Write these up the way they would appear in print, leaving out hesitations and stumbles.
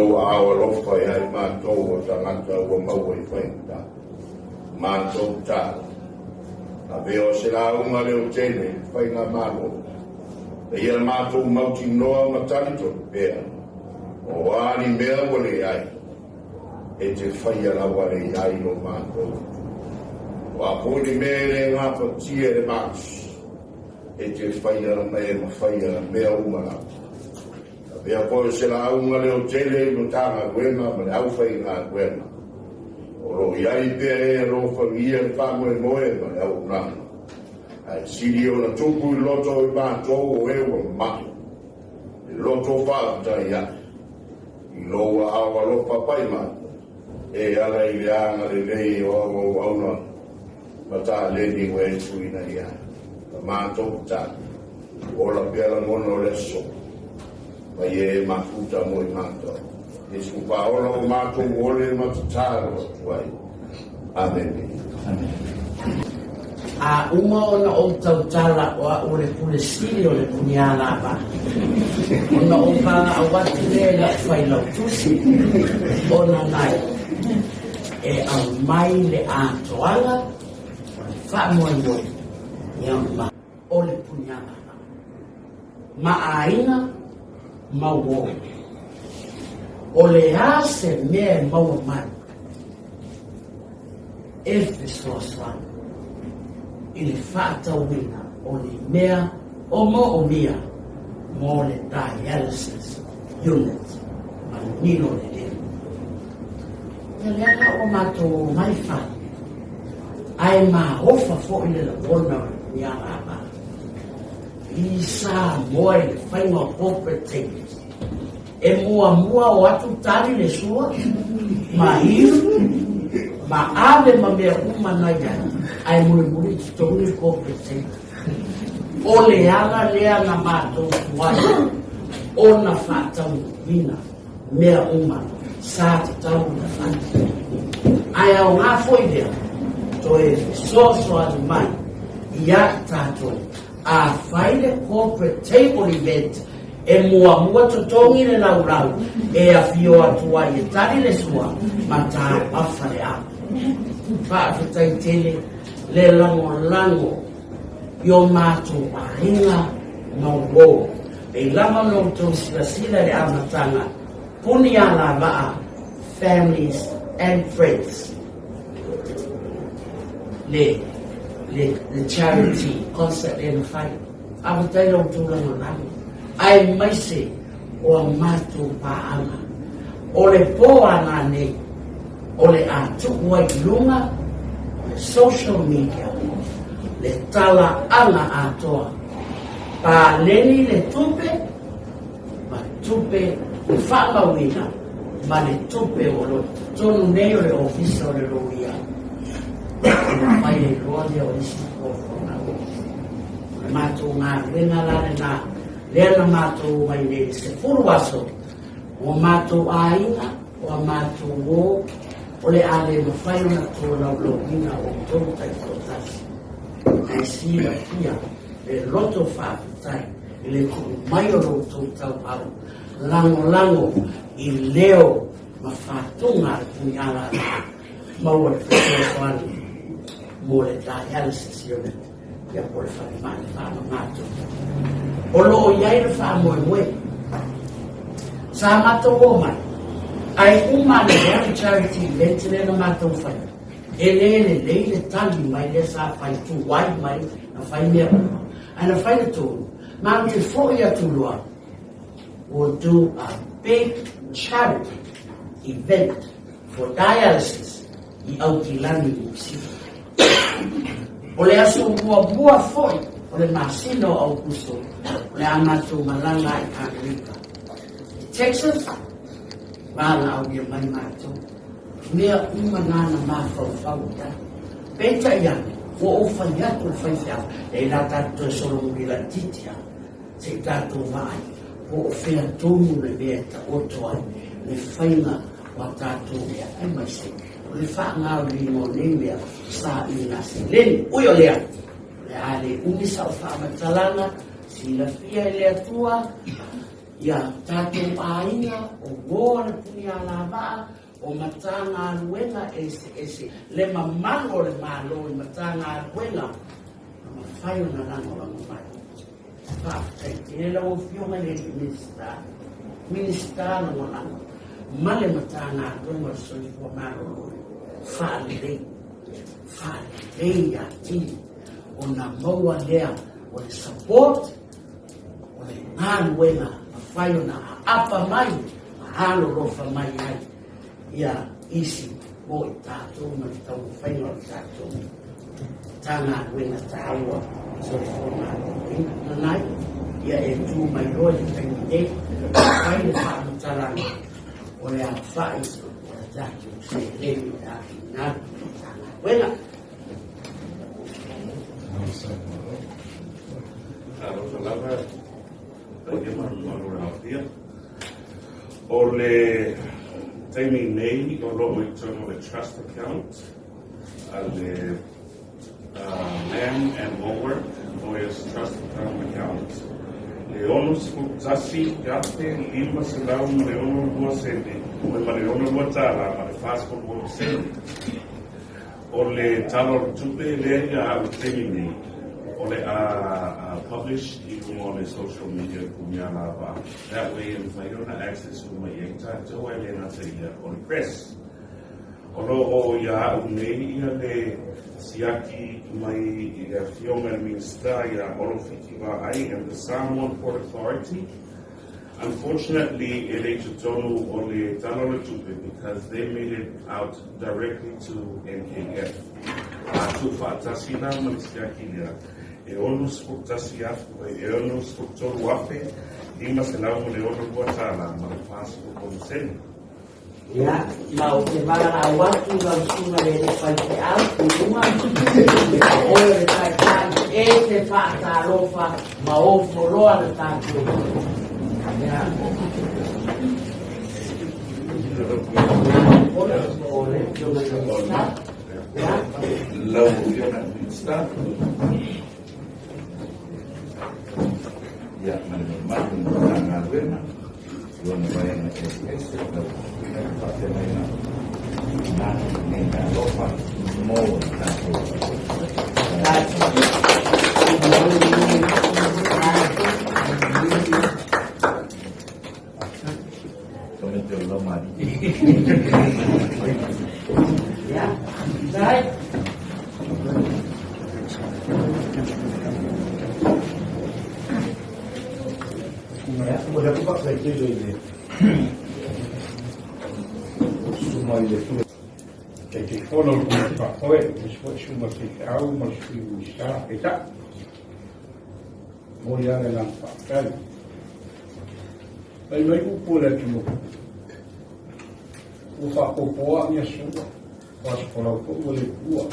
lou aao alofa ia i matou o tagata ua maua i faigata. Matou tatalo, avea o se lauga leotele i le Faigamalo, ina ia matou mautinoa ma talitonu pea, o a ni mea ua leai, e te faia lava le i ai lo matou Atua. O a foi ni mea e le gafatia e le malosi, e te faia e mafaia mea uma lava. Avea foi o se lauga leotele i Matagaluega ma le aufaigaluega, o lo o i ai pea e alofagia le faamoemoe ma le auaunaga, ae sili ona tupu i loto o i matou o e ua mamai, le loto faafetai ae i lou aao alofa pai mai e ala i le agalelei o au auauna ma taleni ua e tuuina i ai. Na matou tatalo, ola pea lagona o le aso, mai e mafuta mo i matou. Iesu Faaola o matou ole ma tatalo atu ai. Amene. A uma ona ou tautala o au o le Pule Sili o le Punialavaa, ona ou valaau atu lea i la'u Failautusi o Nanai e aumai le atoaga o le faamoemoe ia ma o le Punialavaa ma aiga ma uo. O le a se mea e maua mai e fesoasoani i le faatauina o ni mea o moomia mo le dialysis unit manino lelei. Ia lea la ua matou omai fai, ae maofa foi le lagona o le Punialavaa i Samoa i le faiga o corporate tables. E muamua o atu tali le sua ma inu ma ave ma mea uma na i ai, ae mulimuli totogi le corporate table. O le ala lea na matou tuai ona faataunuuina mea uma sa tatau ona fai. Ae aoga foi lea toe fesoasoani mai ia i tatou a fai le corporate table event e muamua totogi le laulau e afio atu ai e tali le sua ma taumafa le ava. Faafetai tele le lagolago i o matou aiga ma uo. Pei lava ona outou silasila i le amataga, Punialavaa Families and Friends, le le le charity concert lea na fai. Faafetai la outou lagolago, aemaise o a matou paaga. O le po a nanei, o le a tuu ai i luga o le social media le talaaga atoa. Paleni le tupe ma tupe faamauina ma le tupe o lo o i totonu nei o le Ofisa o le Loia ona fai ai loa lea o isi fuafuaga. O le matou galuega la lena lea na matou omai nei i le 10 aso, o matou aiga, o a matou uo, o le a le mafai ona tolaulauina outou taitoatasi. Ae silafia le loto faafetai i le tuu mai o lo outou tauau lagolago i leo ma fatuga a le Punialavaa maua le fesoasoani mo le dialysis unit ia po o le falemai faamamatoto. O lo o i ai le faamoemoe sa matou omai ae uma ane loa le charity event lea na matou faia, e le lelei le tali mai lea sa fai tuai mai na fai mea uma ae na fai le tonu matou te foi atu loa. We'll do a big charity event for dialysis i Aukilani, Niu Sila. O le aso muamua foi o le masina o Aukuso, o le a matou malaga ai i Amerika. I Texas, valaaulia mai matou. Mea uma na na mafaufau i ai. Peitai ane, ua ou fai atu i le faifeau, e la tatou toe solomuli laitiiti lava. Se i tatou vaai po o fea tonu le mea e taoto ai le faiga o a tatou mea, aemaise o le faagaoioiga o nei mea sa i na seleni. Ui o lea, o le a le umi sau faamatalaga, silafia e le Atua. Ia tatou aiga, o uo a le Punialavaa, o Matagaluega eseese, le mamalu o le Malo i Matagaluega na mafai ona lagolago mai. Faafetai tele lau Afioga i le Minisita, Minisita Lagolago ma le Matagaluega o le Soifua Maloloina, faalelei, faalelei atili ona maua lea o le support o le galuega mafai ona aapa mai ma alolofa mai ai ia isi mo i tatou ma le taumafaiga o le tatou Matagaluega taua Soifua Maloloina. Nanai, ia e tu mai loa i le taimi nei, fai le faamatalaga o le aofai o le tatou seleni o le a tuuina atu i le Matagaluega. Talofa lava, paia ma mamalu o le aofia. O le taimi nei o lo o i totonu o le trust account a le Lamb and Woolworth Lawyers Trust Fund Account le $61,562 sene, oi ma le $62 tala ma le 46 sene. O le Tala o le Tupe lea ia au i le taimi nei, o le a publish i luga o le social media i Punialava. That way e mafai ona access uma i ai tatou ae le gata ia o le press. O lo o ia au nei ia le siaki mai i le Afioga i le Minisita ia Olo Fiti Vaai and the Samoan Port Authority. Unfortunately e le i totonu o le Tala o le Tupe because they made it out directly to NKF. A tuufaatasi la ma le siaki lea, e 61 afe, e $63,562 tala ma le 43 sene. Ia, ma ou te valaau atu i lau susuga i le faifeau i luga, o oe o le taitai e te faatalofa ma ofo loa le tatou. Ia. O le Afioga i le Minisita. Ia. Lau Afioga i le Minisita, ia, ma le mamalu o le Matagaluega i ona vaega eseese, lau Afioga i le faafeagaiga na nei alofa mo le tatou. Komite o lau mali. Ia, sai. Ua le faafetai tele i le susuga i le Pule. Taitaifono o le Komiti Faafoe, aemaise foi susuga i faifeau ma le Sui Minisita, peitai, momoli lava le agaga faafetai. Fai mai upu o le atunuu, ua faapopoa ni aso ua, o aso folau foi ua le tuua.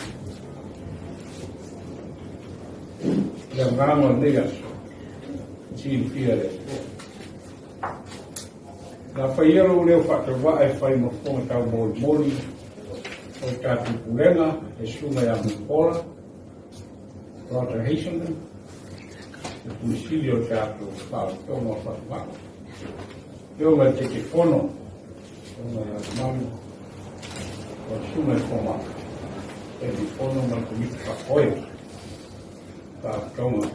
Le agaga o lenei aso, silafia e le Atua. Na fai ia lou leo faatauvaa e fai ma fofoga taumolimoli o le tatou pulega, le susuga ia Mulipola Roger Hazelman, le Pule Sili o le tatou Faalapotopotoga o Fatugao. Afioga i le Taitaifono, Afioga ia Malu, o le susuga i le Fomai, Taitaifono ma le Komiti Faafoe, Faalapotopotoga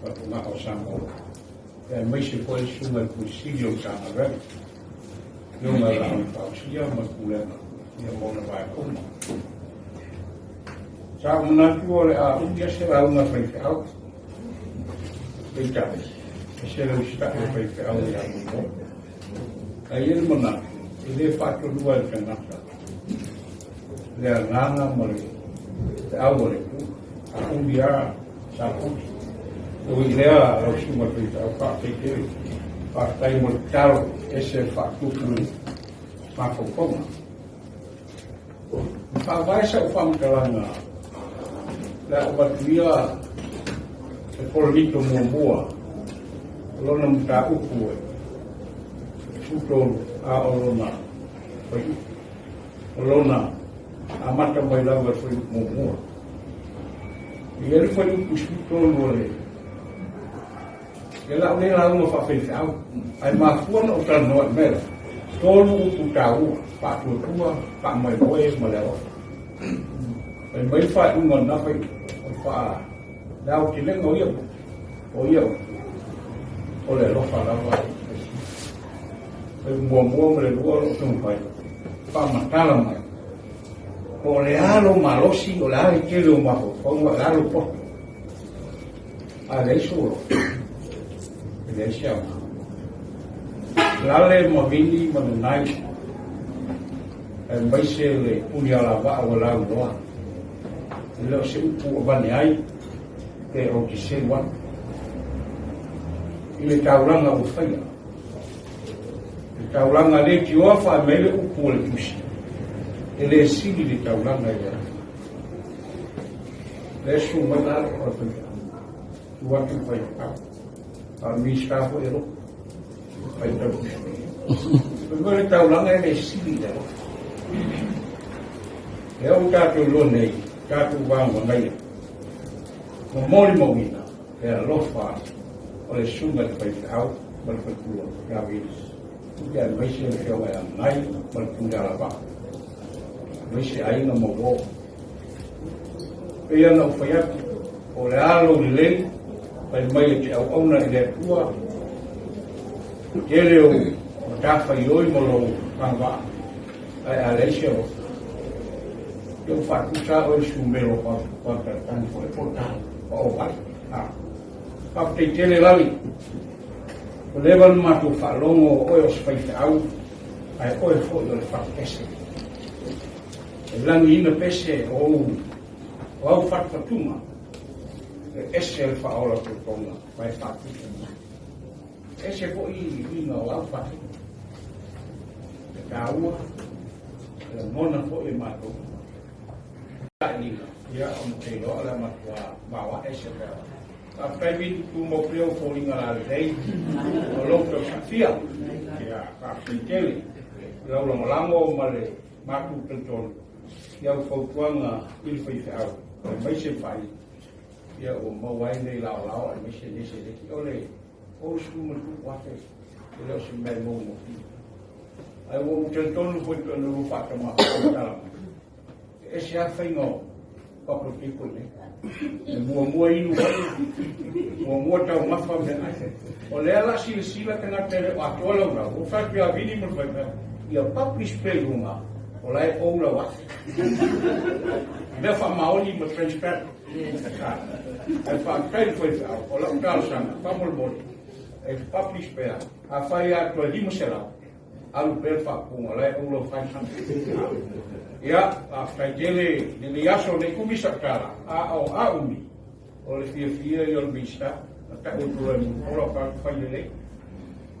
Fatugao o Samoa. Aemaise foi le susuga i le Pule Sili o le Matagaluega, Afioga i Laau na Fausia ma le Pulega ia ma ona vaega uma. Sa ou manatu o le a umi se lauga faifeau. Peitai, e se le usitai o faifeau ia mo. Ae i ai le manatu, e le faatolua e le tagata le agaga ma le feau a le Atua. A umi lava, sa umi. O i lea lau susuga i faifeau, faafetai tele. Faafetai mo le tatalo, ese le faatupu i mafaufauga. E faavae sau faamatalaga le a avatu ia le Korinito muamua o lona mataupu e 13 a o lona fuaiupu. O lona amata mai lava i le fuaiupu muamua. E i ai le fuaiupu 13 o le Ia lau lea lauga faafaifeau, ae mafua ona ou talanoa i le mea lea, tolu upu taua, faatuatua, faamoemoe ma le alofa. Fai mai le faaiuga o lena faaiuga, o le faa, le aotelega o ia upu, o ia upu, o le alofa lava e sili. Fai muamua ma le lua o lo o taumafai, faamatala mai, po o le a lou malosi, o le a le tele o mafaufauga, o le a lou poto, A leai sou alofa, e leai se aoga. Lale ma Vini ma Nanai, aemaise le Punialavaa ua lauiloa. E le o se upu ua avane ai pe ou te seu atu i le taulaga ua faia. Le taulaga leitioa faaemai le upu a le Tusi, e le sili le taulaga i le alofa. Lea e susu mai lale o le faifeau. Tu atu le faifeau. A o le Minisita foi e alofa. Faitau tusi. Fai mai le taulaga e le sili i le alofa. Lea ua tatou iloa nei, tatou vagavagaia. Ma molimauina le alofa o le susuga i le faifeau ma le faletua ia Vili. Ia aemaise le afioga ia Nai ma le Pule Alavaa. Aemaise aiga ma uo. Pei ona ou fai atu, o le a lou lelei, fai mai e te auauna i le Atua, tele ou matafaioi ma lou agavaa, ae a leai se alofa, ia ua faatusa oe i le sumelo pautalatani foi po o tala, o auvale. Faafetai tele Lali, ua leva ona matou faalogo o oe o se faifeau, ae oe foi o le fatupese. E lagiina pese o ou o au fatufatuga, e ese le faaola tautoga ma e faatusa mai. E ese foi i uiga o au fatiga. E taua, e lagona foi e matou. Sailiga, ia ona te iloa o le a matua maoae se mea. Faafetai Vini, tumau pea ou foliga lalelei o lou tausafia. Ia, faafetai tele i lau lagolago ma le matou talitonu i au fautuaga i le faifeau aemaise le faaiuga ia ua maua ai nei laolao aemaise nei seleti. O le $30,000 e le o se mea e maua gofie. Ae ua ou talitonu foi pei ona lua faatamala mai, e ese lava faiga o public people nei. E muamua inu ai, muamua taumafa meaai. O lea la silasila tagata e le o atoa lau lau, ua fai atu ia Vili ma le faifeau, ia publish pea i luga, o la e ou lau afe. Mea faamaoni ma transparent. Ae faafetai le faifeau, o lau talosaga, faamolemole, e publish pea, afai atoa e 500, alu pea le faaupuga, la e ou lau 500. Ia, faafetai tele i lenei aso, ne i umi sau tala, a o a umi, o le fiafia ia o le Minisita, na tau atu loa e Mulipola o tatou fai lelei.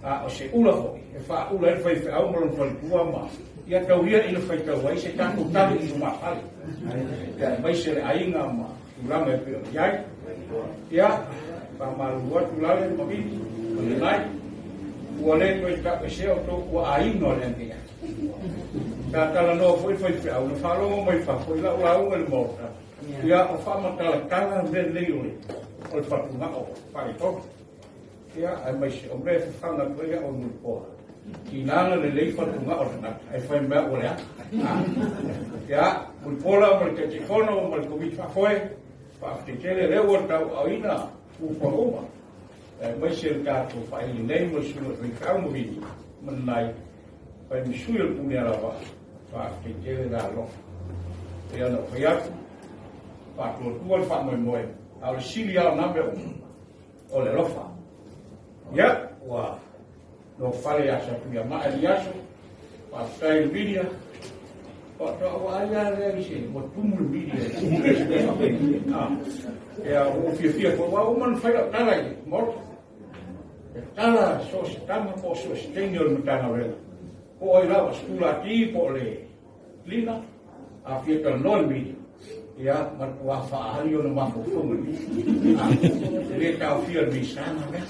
A o se ula foi, e faaula ai le faifeau ma lona faletua ma ia taulia ina faitau ai se tatou tali i lumafale. Ia, aemaise le aiga ma tulaga e pei ona i ai. Ia, faamalulu atu Lale ma Vili ma Lenai, ua le toe tauesea outou ua aiga o le MPF. Sa talanoa foi le faifeau, na faalogo mai fafo i lau lauga i le Maota, ia o faamatalatala mea nei o le fatugao faaletonu. Ia, aemaise o mea e fafaga atu ai au e Mulipoa. Tinana lelei fatugao o le tagata, ae fai mai au ua leaga. Ia, Mulipola ma le Taitaifono ma le Komiti Faafoe, faafetai tele, lea ua tauaaoina fuafuaga uma, aemaise le tatou faaili nei ma le susuga i le faifeau ma Vili ma Nanai, fai ma sui o le Pule Alavaa, faafetai tele le alofa. Pei ona ou fai atu, faatuatua le faamoemoe, a o le sili lava o na mea uma, o le alofa. Ia, ua nofale ia Satuiamaa i aso, faafetai i le media, faatoa ua ai lava lea i se, ua tumu le media. Ia, ua ou fiafia foi, ua uma ona fai lau tala i le Maota. E tala so o se tama po o so o se teine o le Matagaluega, po o ai lava, sikulati po o le Lina, a fia talanoa le media, ia, matua faaali ona mafaufauga i e le taofia le Minisita na mea.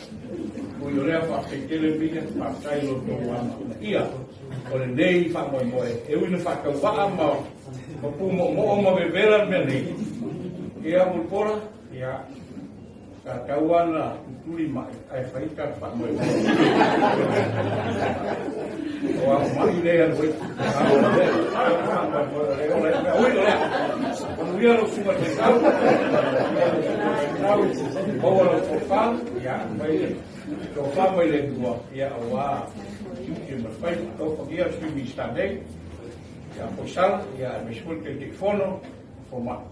Ui o lea faafetai tele le media, faafetai i lo outou amanaia o lenei faamoemoe, e ui ina faatauvaa ma pumoomoo ma vevela le mea nei. Ia, Mulipola, ia, Sa tau lava ona tutuli mai ae fai le tatou faamoemoe. O au mai lea alu ai. A o lea faamoemoe o lea ola ai mea. Ui o lea, manuia lau susuga i le faifeau. Manuia lau susuga i le faifeau. Maua lau tofa, ia, mai le tofa mai le Atua, ia, aua tiute ma le faiva. Alofagia le Sui Minisita nei, ia Foisala, ia, aemaise foi le Taitaifono, Fomai.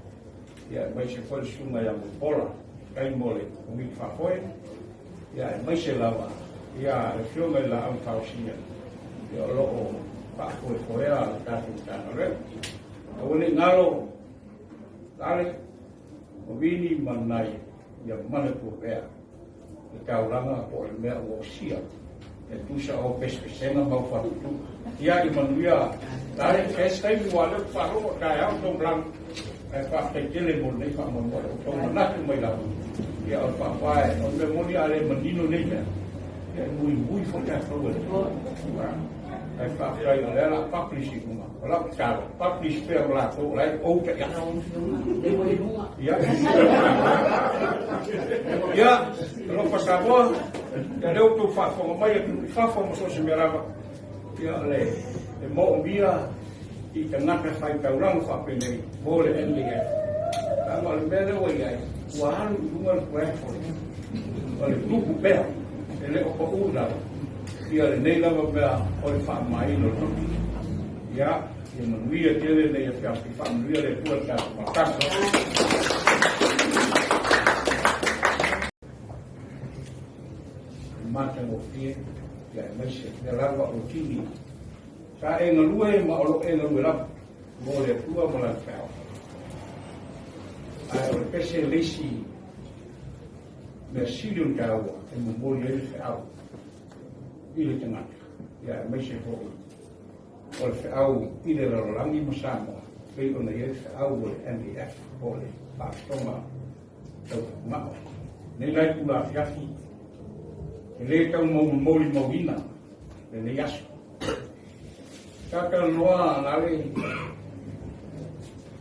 Ia aemaise foi le susuga ia Mulipola, faafetai mo le Komiti Faafoe, ia aemaise lava ia le Afioga i le Laau Fausia, ia o lo o faafoefoea le tatou Matagaluega. Aua ne i galo Lale, o Vini ma Nai, ia manatua pea le taulaga po o le mea ua osia e tusa o pesepesega ma ufatutuga. Ia, ia manuia Lale, se isi taimi ua leo faalogo o taeao tou malaga, ae faafetai tele mo lenei faamoemoe, o tou manatu mai lava, ia o le faapae, o le mea moni a le manino nei mea, ia e muimui foi tatou e le Ae faafetai o lea la publish i luga. O lau tatalo, publish pea ma latou o la e ou taiafi. Ia. Ia, alofa Samoa, ia lea ua outou faafofoga mai atunuu i fafo ma so o se mea lava, ia o le e moomia i tagata faitaulaga faapenei mo le NDF. Leaga o le mea lea ua i ai, ua alu i luga le graph o le tupu pea, e le o pau i lalo. Ia lenei lava mea o le faamamaina o le toto. Ia, ia manuia tele lenei afiafi, faamanuia le Atua i le tatou faatasi. Matagofie, ia aemaise lea lava o tini sa e galue ma o lo o e galue lava mo le Atua ma lana feau. Ae o le pese le isi mea sili ona taua e momoli ai le feau i le tagata, ia aemaise foi o le feau i le lalolagi ma Samoa, pei ona i ai le feau o le NDF po o le Faalapotopotoga Tau Fatugao. Nei la itula afiafi, e le tau molimauina lenei aso. Sa talanoa Lale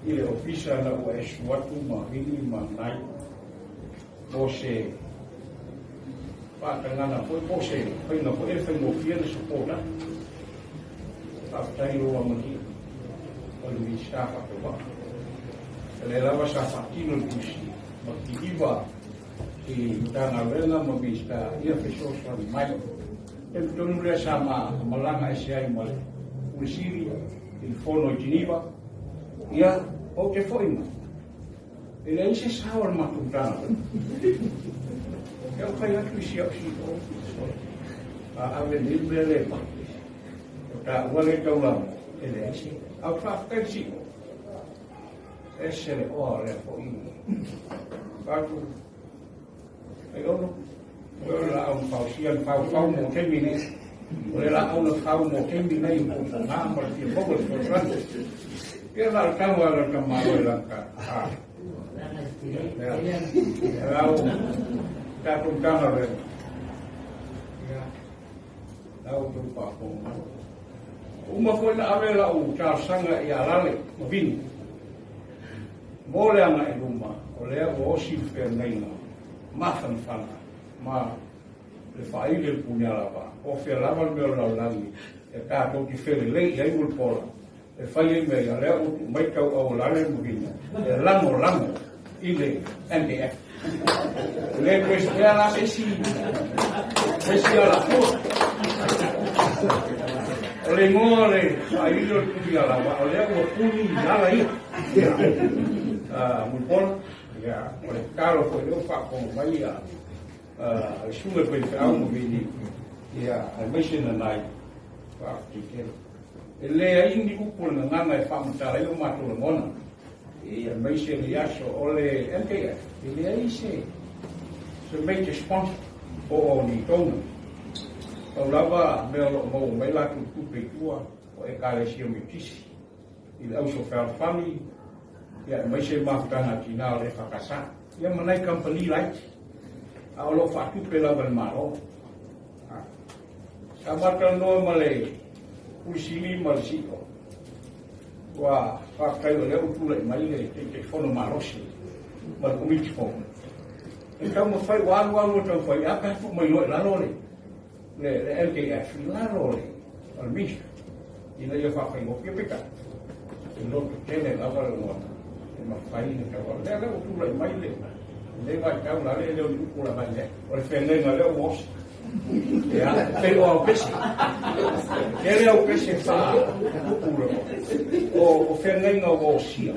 i le ofisa na ua e susu atu ma Vini ma Nai mo se faatagana foi po o se faiga foi e faigofie le support atu. Faafetai lou amalia o le Minisita faatauvaa. O lea lava sa faatino le tusi ma kiiva i Matagaluega ma Minisita ia fesoasoani mai. E tonu lea sa ma malaga ese ai ma le Pule Sili i le fono i Geneva. Ia, ou te foi mai. E leai se sao o le matou Matagaluega. Ia ou fai atu i si au CEO, a ave nei le mea lea e publish. O taua lea e taulama, e leai se. A ou faafetai i le CEO. Ese le oa o lea foi. Fatu, ai ono, o le laau na fausia na faufau mo taimi nei. O le laau na fau mo taimi nei o ngā ma le fia maua le fesoasoani. Ia la o tau ala ka malo i laka. Ah. Ia lau tatou tala le. Ia lau tou faafofoga mai. Uma foi na ave lau talosaga ia Lale ma Vini mo le agai i luma, o lea ua osi le feagaiga mafanafana ma le faaili o le Punialavaa, po o fea lava le mea o le lalolagi e tatou te felelei i ai Mulipola e fai ai mea ia, lea ua tuu mai tauau o Lale ma Vini e lagolago i le NDF. E le toe spea la se isi se isi alafua. O le igoa o le faaili o le Punialavaa, o lea ua puni i ala ia. Ah, Mulipola, ia, o le tatalo foi lea ua faafofoga mai ia le susuga i faifeau ma Vini, ia, aemaise Nanai, faafetai tele. E leai ni upu o le gagana e faamatala ai o matou lagona, aemaise le aso o le MKF, e leai se se major sponsor po o ni donor. Pau lava mea o lo o maua mai latou tupe i tua o Ekalesia Metisi i le auso fealofani, ia aemaise mafutaga a tina o le EFKS, ia ma nai kamupani laiti, a o lo o faatupe lava e le Malo. Sa ma talanoa ma le Pule Sili ma le CEO. Ua faafetai o lea ua tulai mai le Taitaifono malosi ma le Komiti fou. E taumafai ua alu alu ua taufai a pe a tuu mai loa i lalo le le le LKF i lalo o le o le ministry ina ia faafaigofie. Peitai, e loto tele lava le lagona e mafai ona tau lea lea ua tulai mai le lenei vaitau la le le o ni upu lava i lea o le feagaiga lea ua osi ia pei o au pese tele au pese faa upu le o feagaiga ua osia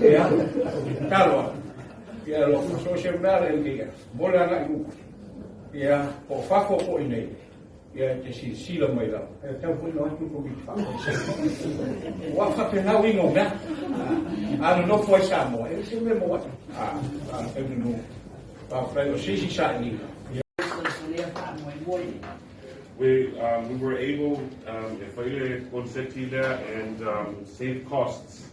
ia talo atu ia lo so se mea le LKF mo le agai luma ia po o fafo po o i nei ia e te silasila mai lava e tau foi no atu komiti faafoesea ua faapena uiga o mea a nonofo ai Samoa e le se mea maua a a taununu faafetai o se isi sailiga. We were able e fai le konseti lea and save costs.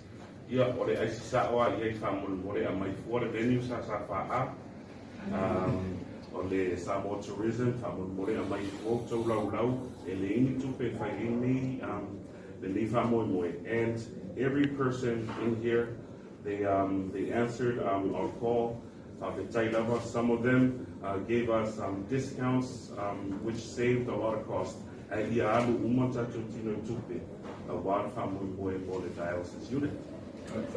Ia, o le aisi sa'o a i ai faamolemole aumai fua le venue sa sa faa o le Samoa Tourism faamolemole aumai fua outou laulau e leai ni tupe e fai ai nei lenei faamoemoe. And every person in here, they answered our call. Faafetai lava. Some of them gave us discounts which saved a lot of cost ae ia alu uma tatou tino i tupe aua le faamoemoe mo le dialysis unit.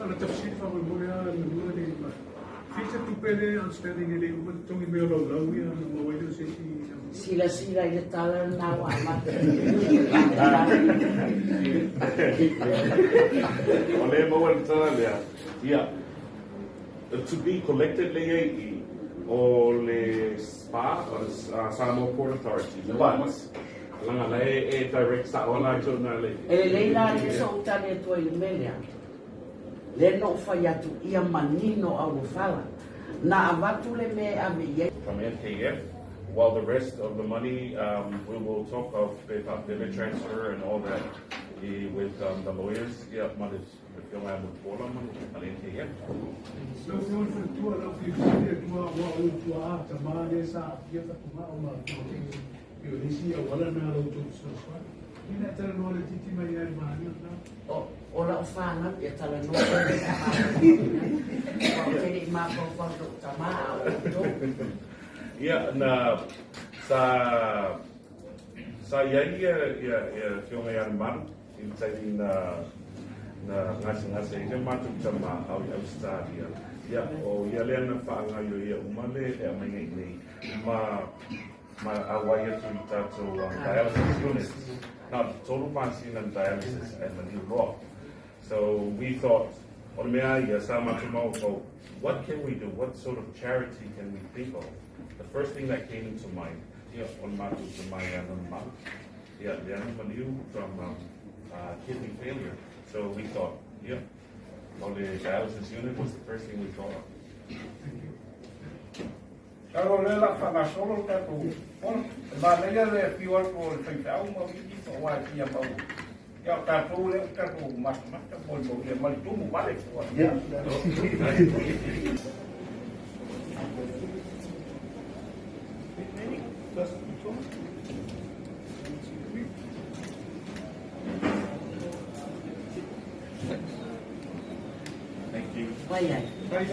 Ana tafsiri faamoemoe a le lua le ma fia tupe le outstanding e le uma totogi mea o laulau ia na maua ai lea o se isi. Silasila i le tala lena ua amata. O lea e maua le tala lea, ia, to be collected le i ai i o le SPA, o le Samoa Port Authority, but leaga la e direct sa'o latou na le. E lelei la lea sa ou tali atu ai i le mea lea, lea na ou fai atu ia manino auofala, na avatu le mea e ave i ai. From NKF, while the rest of the money we will talk of pe faapea le transfer and all that with the lawyers ia ma le Afioga ia Mulipola ma le NKF. Lau Afioga i le Faletua, lau fia fesili atu lava aua o ou tuaa tama lea sa aafia fatugao ma pei o le isi auala lena a la outou fesoasoani. Ina e talanoa laitiiti mai lava i le vaega lena. O lau fanau ia talanoa oi i ka aua ou te le i mafaufau i lou tama a o outou. Ia, na sa sa i ai ia ia ia Afioga ia Lemalu i le taimi na na gasegase ai le matou tama au i Ausetalia. Ia, o ia lea na faagaioia uma le le aumaiga i nei ma ma auai atu i tatou dialysis units. Na o le 3 masina le dialysis ae maliu loa. So we thought, o le mea ia sa matou mafaufau, what can we do? What sort of charity can we think of? The first thing that came into mind, ia, o le matou tama ia Lemalu. Ia, lea na maliu from kidney failure. So we thought, ia, o le dialysis unit was the first thing we thought of. Masalo o lea o le a faagasolo le tatou fono. E manaia le afio atu o le faifeau ma Viki aua e fia mau. Ia o tatou lea ua tatou matamata molimaulia ma le tumu vale fua. Thank you. Vai ai. Vai.